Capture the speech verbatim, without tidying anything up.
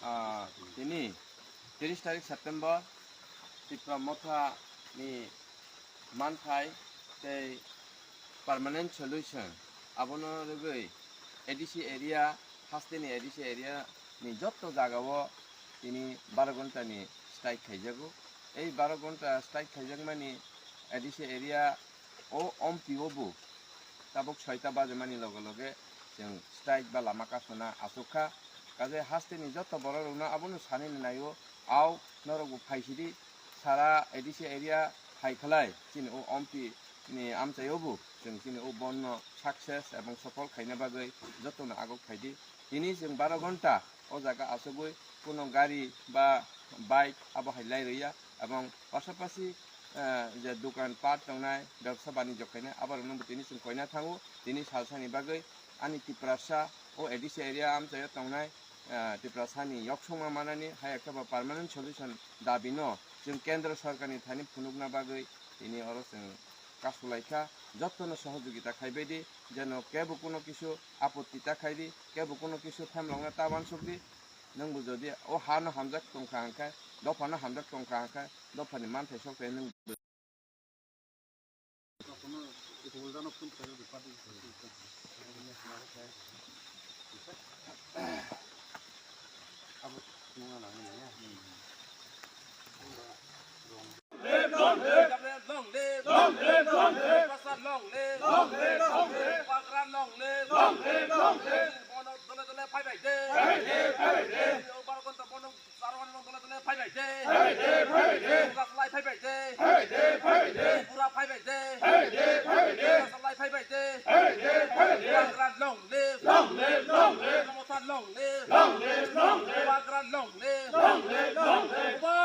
Ah, tini tris tarik September, Tipra Motha ni manthai tei permanent solution abono rwgwi A D C area, hasteni A D C area ni jotto jagao tini baro ghonta ni strike khaijago. Ei baro ghonta strike khaijakmani A D C area o Ompi o bo tabuk soita bajemani loge loge chwng strike ba lama kasuna achukha. Kaje hasteni jotto borok rokno abono sanini naio, au norokbo phaisidi, sara A D C area phaikhalai chini o Ompi ni amchaio bo chwng chini o bonno success ebong sofol khaina bagwi jottono agok phaidi. Tini chwng baro ghonta o jaga achugwi kuno gari ba bike abo hai lai rwya, ebong pasapasi, eh, je dokan pat tongnai, bebsa banijyo khainai, aborokno bo tini chwng koina thango. Tini salsani bagwi ani Tiprasa o A D C area amchaio tongnai, eh, Tiprasani yoksongma manani hai ekta ba permanent solution dabino chwng Kendra Sorkarni thani phunukna bagwi tini oro chwng kasulaikha. Jottono sohojogita khaibaidi, jeno kebo kuno kisu apotti ta khaidi, kebo kuno kisu phemlokna ta uansukdi. Nwngbo jodi o hano hamjak tongkha hwnkhe, dophano hamjak tongkha hwnkhe, dophani manthai sok tei nwng Long live, long live. Long live, long live. Long live, long live. Tiprasa long live. Long live, long live. Bubagra long live. Long live, long live. Bono dole dole phaibai de. Phaibai de, phaibai de. Baro ghonta bono Sarwani long dole dole phaibai de. Phaibai de, phaibai de. Tiprasa lai phaibai de. Phaibai de, phaibai de. Tripura phaibai de. Phaibai de, phaibai de. Tiprasa lai phaibai de. Phaibai de, phaibai de. Bubagra long live. Long live, long live. Motha long live. Long live, long live. Bubagra long live. Long live, long live.